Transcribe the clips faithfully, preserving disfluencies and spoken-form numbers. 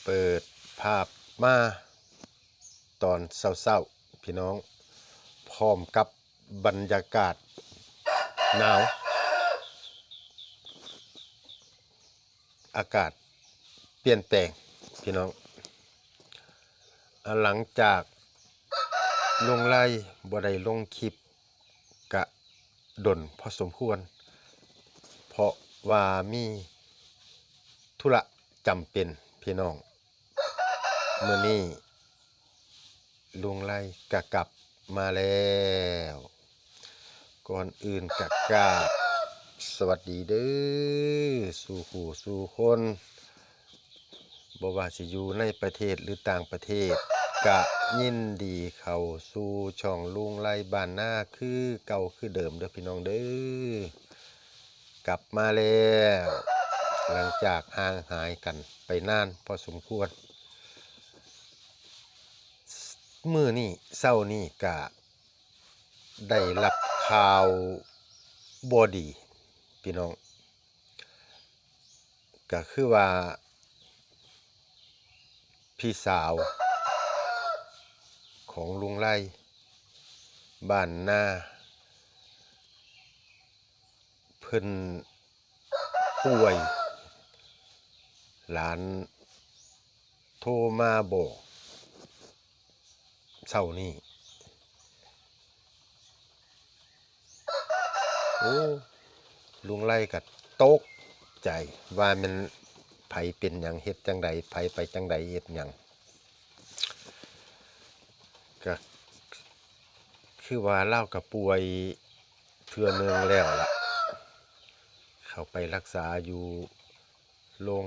เปิดภาพมาตอนเช้าๆ พี่น้อง พร้อมกับบรรยากาศหนาว อากาศเปลี่ยนแปลง พี่น้อง หลังจากลุงไล่บ่ได้ลงคลิปกะดนพอสมควร เพราะว่ามีธุระจำเป็น พี่น้อง มื้อนี้ลุงไล่กะกลับมาแล้ว ก่อนอื่นกะกราบสวัสดีเด้อ สู่ผู้สู่คน บ่ว่าสิอยู่ในประเทศหรือต่างประเทศ กะยินดีเข้าสู่ช่องลุงไล่บ้านนาคือเก่าคือเดิมเด้อพี่น้องเด้อ กลับมาแล้ว หลังจากห่างหายกันไปนานพอสมควร มื้อนี้เช้านี้กะได้รับข่าวบ่ดี พี่น้อง ก็คือว่า พี่สาวของลุงไล่บ้านนา เพิ่นป่วย หลานโทรมาบอกเช้านี้ โอ้ ลุงไล่ก็ตกใจว่ามันไผเป็นหยัง เฮ็ดจั่งใด ไผไปจั่งใด เฮ็ดหยัง ก็คือว่าลาวก็ป่วยเทื่อหนึ่งแล้วล่ะ เข้าไปรักษาอยู่โรง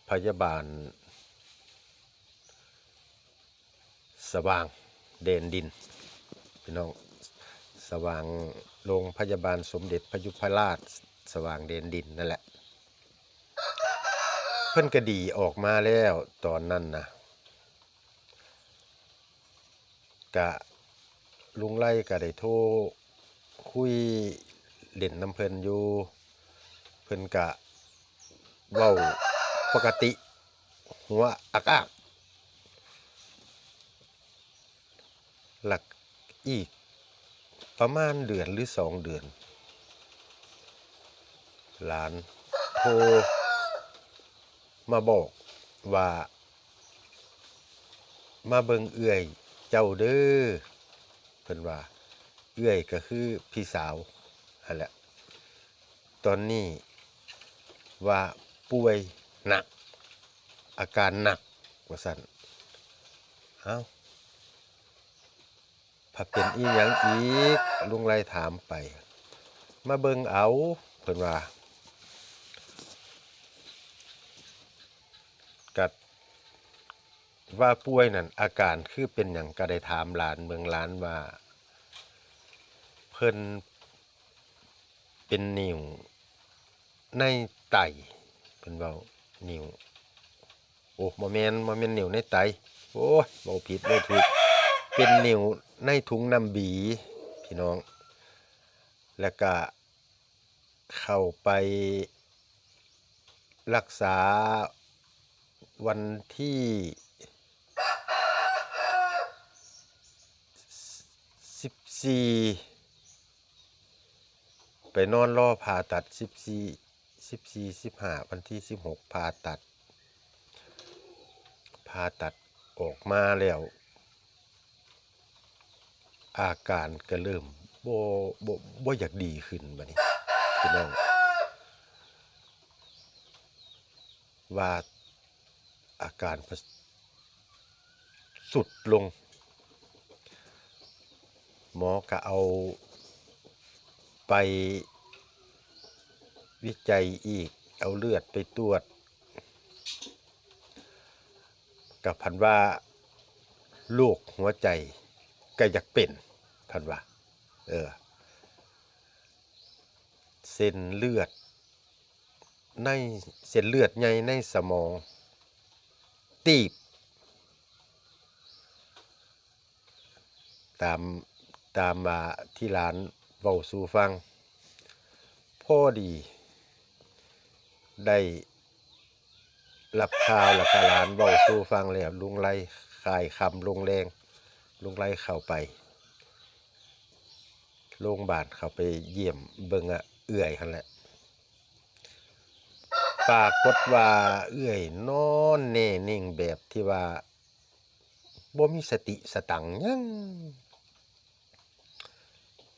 พยาบาล สว่างแดนดิน พี่น้อง สว่าง โรงพยาบาลสมเด็จพระยุพราชสว่างแดนดินนั่นแหละ เพิ่นก็ดีออกมาแล้วตอนนั้นนะ กะลุงไล่ก็ได้โทรคุยเล่นนำเพิ่นอยู่ เพิ่นกะเว้าปกติ หัวอักอัก หลักอีกประมาณเดือนหรือสองเดือน หลานโทรมาบอกว่า มาเบิ่งเอื้อยเจ้าเด้อ เพิ่นว่า เอื้อยก็คือพี่สาวหั่นแหละ ตอนนี้ว่าป่วยหนัก อาการหนัก ว่าซั่น เอ้า ผัดเป็นอีหยังอีก ลุงไล่ถามไป มาเบิ่งเอา เพิ่นว่า กัดว่าป่วยนั่น อาการคือเป็นหยัง ก็ได้ถามหลานเบิ่ง หลานว่า เพิ่นเป็นนิ่วในไต เพิ่นเว้า นิ่ว โอ้ บ่แม่น บ่แม่นนิ่วในไต โอ้ย เว้าผิด เว้าถูก เป็นนิ่วในถุงน้ำดี พี่น้อง แล้วก็เข้าไปรักษาวันที่สิบสี่ ไปนอนรอผ่าตัด สิบสี่ สิบสี่ สิบห้า วันที่สิบหก ผ่าตัด ผ่าตัดออกมาแล้ว อาการก็เริ่มบ่ บ่ บ่อยากดีขึ้นบัดนี้ พี่น้อง ว่าอาการประ สุดลง หมอก็เอาไปวิจัยอีก เอาเลือดไปตรวจ ก็พันว่าโรคหัวใจก็อยากเป็น พันว่า เออ เส้นเลือดใน เส้นเลือดใหญ่ในสมองตีบ ตาม ตามว่าที่หลานเว้าสู่ฟัง พอดีได้ รับข่าวแล้วก็หลานเว้าสู่ฟังแล้ว ลุงไลค่ายค่ำลงแลง ลุงไลเข้าไปโรงบาล เข้าไปเยี่ยมเบิ่งอะเอื้อยหั้นแหละ ปรากฏว่าเอื้อยนอนแน่นิ่งแบบที่ว่าบ่มีสติสตังหยัง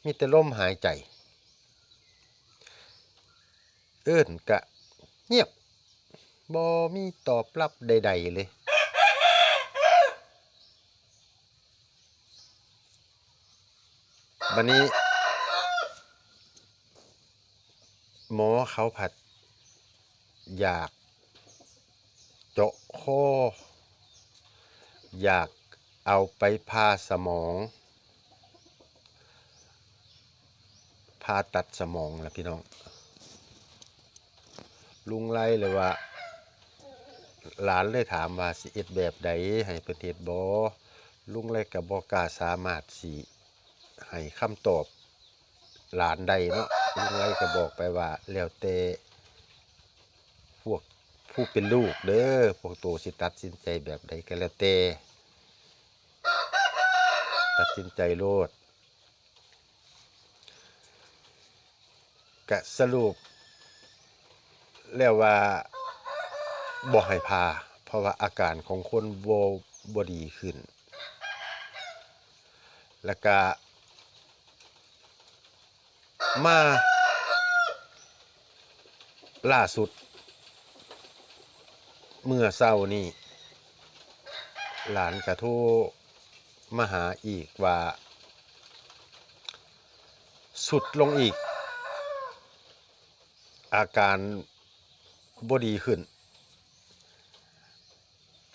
มีแต่ลมหายใจ เอิ้นกะเงียบ บ่มีตอบรับใดๆเลย บัดนี้ หมอเขาผัดอยากเจาะคอ อยากเอาไปผ่าสมอง ผ่าตัดสมองล่ะพี่น้อง ลุงไลเลยว่า หลานเลยถามว่าสิเฮ็ดแบบใด ให้เพิ่นเฮ็ดบ่ ลุงไลก็บ่กล้าสามารถสิให้คำตอบหลานได้เนาะ ลุงไลก็บอกไปว่าแล้วแต่พวกผู้เป็นลูกเด้อ พวกโตสิตัดสินใจแบบใดก็แล้วแต่ ตัดสินใจโลด กะสรุปแล้วว่าบ่ให้ผ่า เพราะว่าอาการของคนบ่ บ่ดีขึ้น แล้วกะมาล่าสุด เมื่อเช้านี้ หลานกะโทรมาหาอีกว่า ทรุดลงอีก อาการบ่ดีขึ้น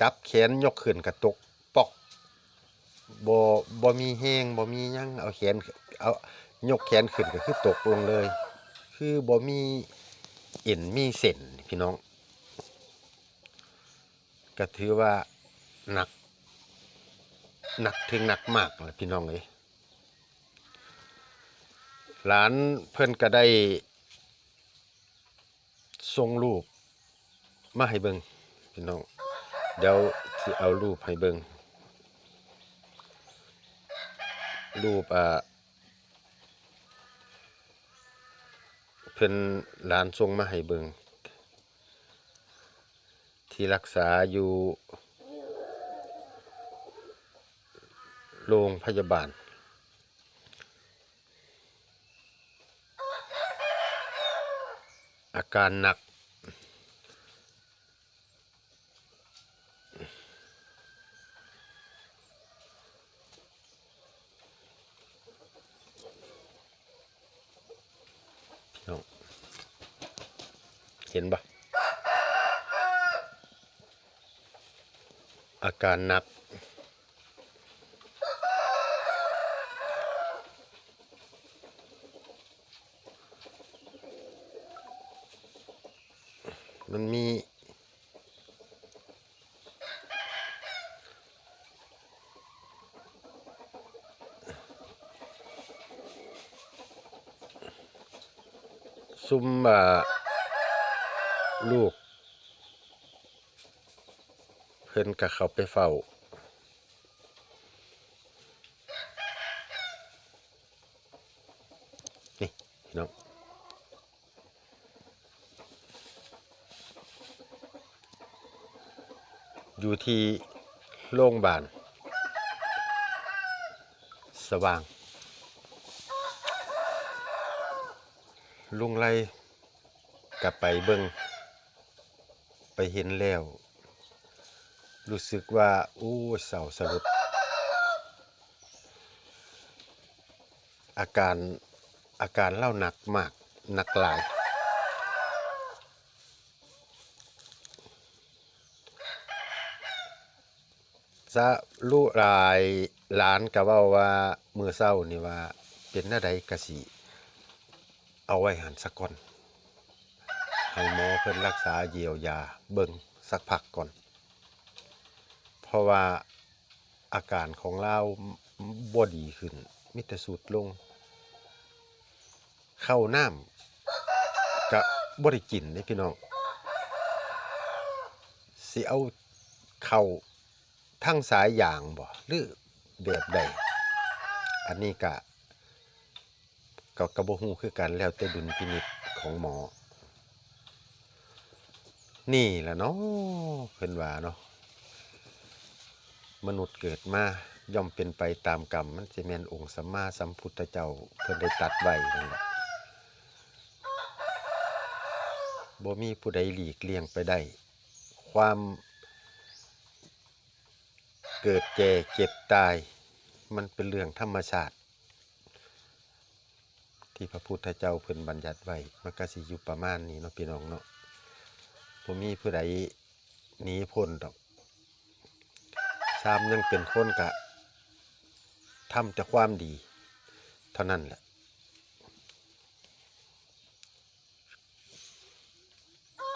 จับแขนยกขึ้นกะตกป๊อก บ่ บ่มีแฮง บ่มีหยัง เอาแขน เอา ยกแขนขึ้นก็คือตกลงเลย คือบ่มีเอ็นมีเส้นพี่น้อง ก็ถือว่าหนัก หนักถึงหนักมากล่ะพี่น้องเอ้ย หลานเพิ่นก็ได้ส่งรูปมาให้เบิ่งพี่น้อง เดี๋ยวสิเอารูปให้เบิ่ง รูป อ่า เพิ่น หลานส่งมาให้เบิ่ง ที่รักษาอยู่โรงพยาบาล อาการหนัก พี่น้อง เห็นบ่ อาการหนัก มันมี ซุม อ่า ลูก เพิ่นก็เข้าไปเฝ้า นี่ พี่น้อง อยู่ที่โรงบาลสว่าง ลุงไลก็ไปเบิ่ง ไปเห็นแล้ว รู้สึกว่า โอ้ย เศร้าสลด อาการ อาการลาวหนักมาก หนักหลาย สะลุหลาย หลานก็เว้าว่ามื้อเช้านี่ว่าเป็นแนวใดก็สิเอาไว้หั่นซะก่อน ให้หมอเพิ่นรักษาเยียวยาเบิ่งสักพักก่อน เพราะว่าอาการของลาวบ่ดีขึ้น มีแต่ทรุดลง ข้าวน้ำก็บ่ได้กินเด้พี่น้อง สิเอาเข้าทางสายยางบ่ หรือแบบใด อันนี้กะ ก็ ก็บ่ฮู้คือกัน แล้วแต่ดุลพินิจของหมอ นี่ล่ะเนาะ เพิ่นว่าเนาะ มนุษย์เกิดมาย่อมเป็นไปตามกรรม มันสิแม่นองค์สัมมาสัมพุทธเจ้าเพิ่นได้ตรัสไว้นั่นแหละ บ่มีผู้ใดหลีกเลี่ยงไปได้ ความเกิดแก่เจ็บตาย มันเป็นเรื่องธรรมชาติ ที่พระพุทธเจ้าเพิ่นบัญญัติไว้ มันก็สิอยู่ประมาณนี้เนาะพี่น้องเนาะ บ่มีผู้ใดหนีพ้นดอก ซามยังเป็นคนกะทำแต่ความดี เท่านั้นแหละ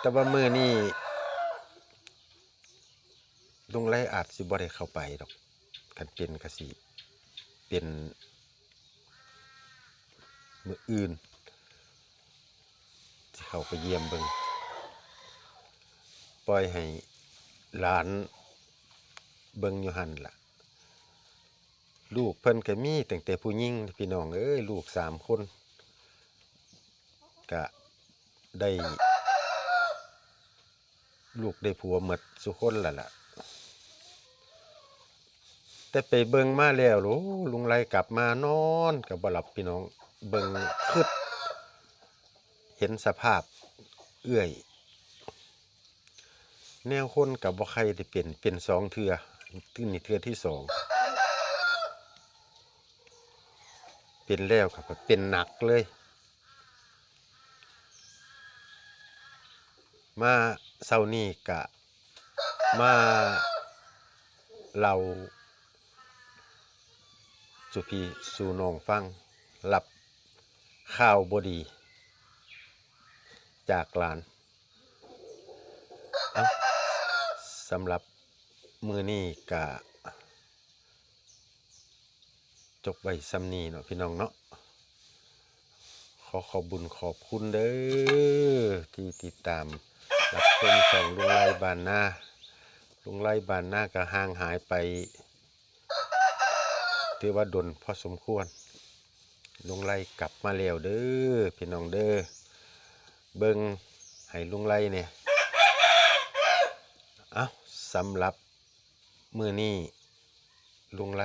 แต่ว่ามื้อนี้ ลุงไลอาจสิบ่ได้เข้าไปดอก คันเป็นก็สิเป็นมื้ออื่น สิเข้าไปเยี่ยมเบิ่ง ปล่อยให้หลานเบิ่งอยู่หั่นล่ะ ลูกเพิ่นก็มีตั้งแต่ผู้หญิง พี่น้องเอ้ย ลูกสามคน ก็ได้ ลูกได้ผัวหมดซุคนแล้วล่ะ แต่ไปเบิ่งมาแล้ว โอ้ ลุงไลกลับมานอนก็บ่หลับพี่น้อง เบิ่ง คิดเห็นสภาพเอื้อย แนวคนก็บ่ใครได้เป็น เป็นสองเทื่อ นี่เทื่อที่สอง เป็นแล้วก็เป็นหนักเลย มาเช้านี้ก็มาเล่าสู่พี่สู่น้องฟัง รับข่าวบ่ดี จากหลาน เอ้า สำหรับมื้อนี้ก็ จบไว้ส่ำนี้เนาะพี่น้องเนาะ ขอขอบบุญขอบคุณเด้อ ที่ติดตามรับชมช่องลุงไลบ้านนา ลุงไลบ้านนาก็ห่างหายไป ถือว่าดนพอสมควร ลุงไลกลับมาแล้วเด้อพี่น้องเด้อ เบิ่งให้ลุงไลแหน่ เอ้า สำหรับมื้อนี้ ลุงไล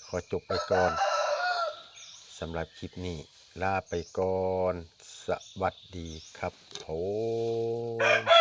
ขอจบไปก่อน สำหรับคลิปนี้ ลาไปก่อน สวัสดีครับผม